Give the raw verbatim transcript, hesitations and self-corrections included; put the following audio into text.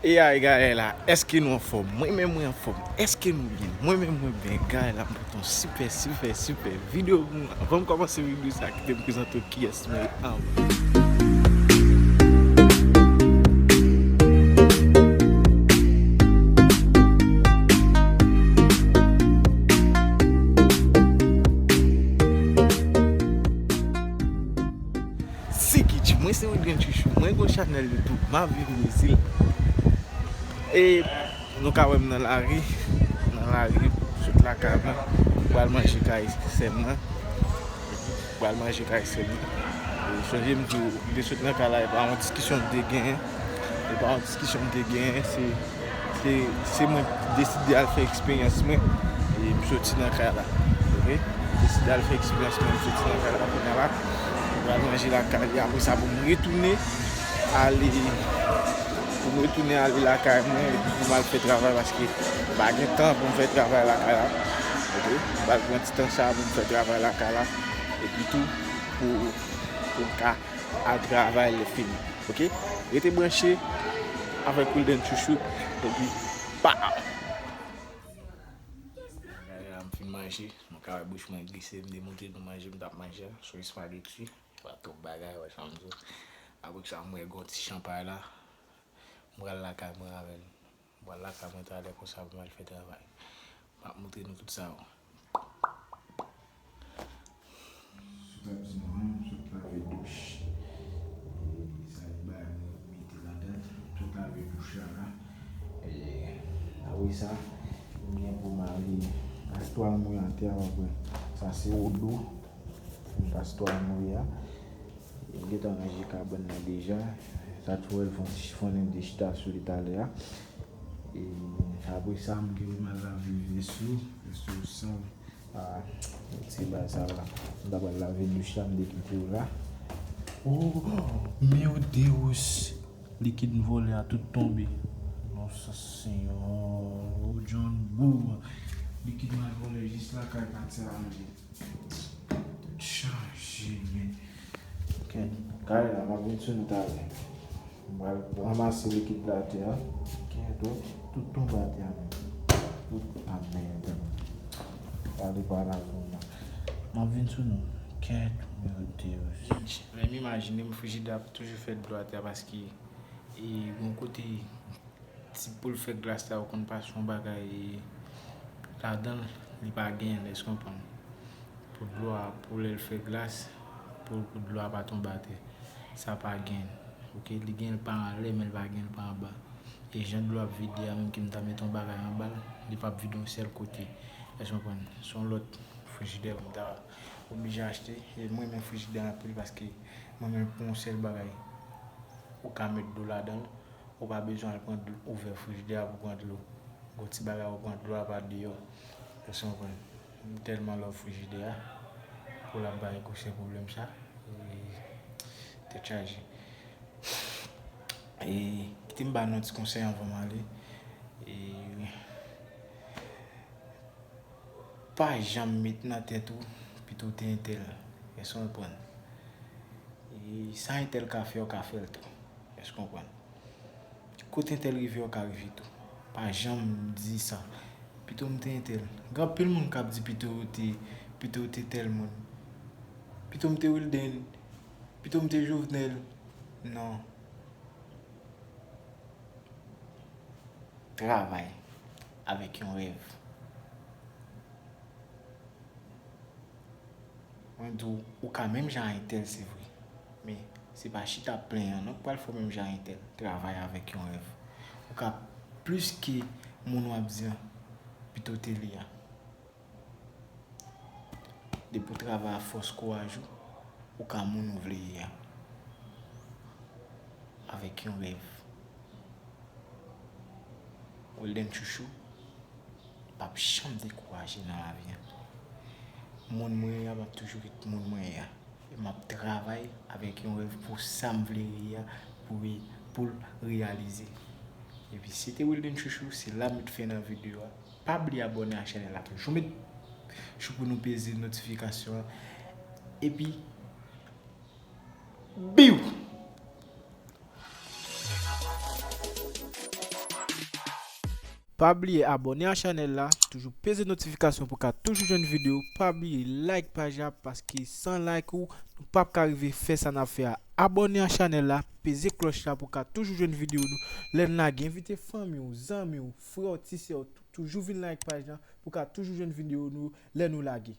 E ay, gade la, èske nou anfòm? Mwen menm, mwen anfòm. Èske nou byen? Mwen menm, mwen byen. Gade la, m pote yon sipè, sipè, sipè videyo pou nou. Anvan m kòmanse videyo sa, kite m prezante w kiyès mwen ye anvan. Se Kich, mwen se Wilden Chouchou, mwen gon chanèl YouTube, m ap viv Brezil. E nou ka wè m nan lari, nan lari, sot lakay mwen, pral manje kay sè m nan, pral manje kay sè m nan. E chonje m di w, m te sot nan kay la, e pa yon diskisyon m te genyen, e pa yon diskisyon m te genyen, se Se, se mwen deside al fè eksperyans mwen. E m soti nan kay la. Oke? M deside al fè eksperyans mwen, m soti nan kay la kounye a la. M pral manje lakay li. Apre sa, pou m retounen ale, pou m retounen ale lakay mwen, epi pou m al fè travay, paske m pa gen tan pou m fè travay lakay la. Oke? M pral pran ti tan sa pou m fè travay lakay la. Epi tou, pou, pou m ka al travay lè fini. Oke? Rete branche avèk Wilden Chouchou, epi pow! Gade la, m fin manje, nou ka wè bouch mwen glise, m te montre nou manje m t ap manje a, sou espageti, pa twòp bagay, wè sa m di w. Apre sa, m wè gon ti chanpay la, m pral lakay mwen avè l. M pral lakay mwen talè konsa pou m al fè travay. M ap montre nou tout sa yo. Sou tab sa, m sot lave douch. E sa li bay mwen mete ladan. M sot lave douch la la. E apre sa, m gen pou m ale pase twal mwen atè a, w ap wè. Sa se odo. M pase twal mwen a. M gentan ranje kabann nan deja. Sa tou wè l fè yon ti chifonnen m te chita sou li talè a. E apre sa, m gen pou m al lave vès yo. Vès yo sal. Ah, ti bagay sa la. M ta pral lave douch la, m te kite yo la. Oh, meu Deus! Likid m vòlè a tout tonbe. Non, sa Senyè. Oh, John Boo. Likid m al vòlè jis lakay pati a ranje. Tèt chaje, men. Kèt, kare la, m ap vin sou nou talè. M pral ranmase likid la atè a. Kèt, wè, tout tonbe atè a, men. Tout, a, mèd. Pale pa la pou mwen. M ap vin sou nou. Kèt, mèd, Dye. Lè m imajine m, frijidè ap toujou fè dlo atè a paske, e, gon kote ti pou l fè glas la, ou konn pa se yon bagay ladan l, li pa gen, èske w konprann? Pou dlo a, pou lè l fè glas, pou, pou dlo a pa tonbe atè. Sa pa gen. Oke, li gen l pa anlè, men l pa gen l pa anba. E jan dlo ap vide a, menm ke m ta mete yon bagay anba l, li p ap vide yon sèl kote. Èske w konprann? Se yon lòt frijidè pou m ta oblije achte. E m renmen frijidè anpil paske mwen menm pou yon sèl bagay, ou ka met dlo ladan l, ou pa bezwen al pran dlo, ouvè frijidè a pou pran dlo. Gon ti bagay ou pran dlo a pa deyò. Èske w konprann? M tèlman love frijidè a. Pou l ap bay gwosè pwoblèm sa. E, tèt chaje. E, kite m ba nou ti konsèy anvan m ale. E, pa janm met nan tèt ou, pito w te entèl. Èske w konprann? E, sa entèl ka fè, w ka fè l tou. Èske w konprann? Kote entèl rive, w ka rive tou. Pa janm di sa. Pito m te entèl. Gen anpil moun k ap di pito w te, pito w te tèl moun. Pito m te Wilden. Pito m te Jovenel. Non. Travay avèk yon rèv. Mwen di w, ou ka menm jan a entèl, se vre. Men, se pa chita plenyen an non k pral fè w menm jan a entèl. Travay avèk yon rèv. Ou ka plis ke moun w ap di an, pito w te li a. Depi w travay a fòs kouraj ou, ou ka moun ou vle ye a. Avèk yon rèv. Wilden Chouchou p ap janm dekouraje nan lavi a. Moun mwen ye a, m ap toujou ret moun mwen ye a. E m ap travay avèk yon rèv pou sa m vle ye a, pou, pou l reyalize. Epi se te Wilden Chouchou, se la m met fen nan videyo a. Pa bliye abòne a chanèl la. Toujou met chou pou nou peze notifikasyon an. Epi, biw! Pa bliye abòne a chanèl la, toujou peze notifikasyon pou ka toujou jwenn videyo. Pa bliye like paj la, paske san like ou, nou p ap ka rive fè sa n ap fè a. Abòne a chanèl la, peze klòch la pou ka toujou jwenn videyo nou lè n lage. Envite fanmi w, zanmi w, frè w, ti sè w, tou- toujou vin like paj la pou ka toujou jwenn videyo nou lè nou lage.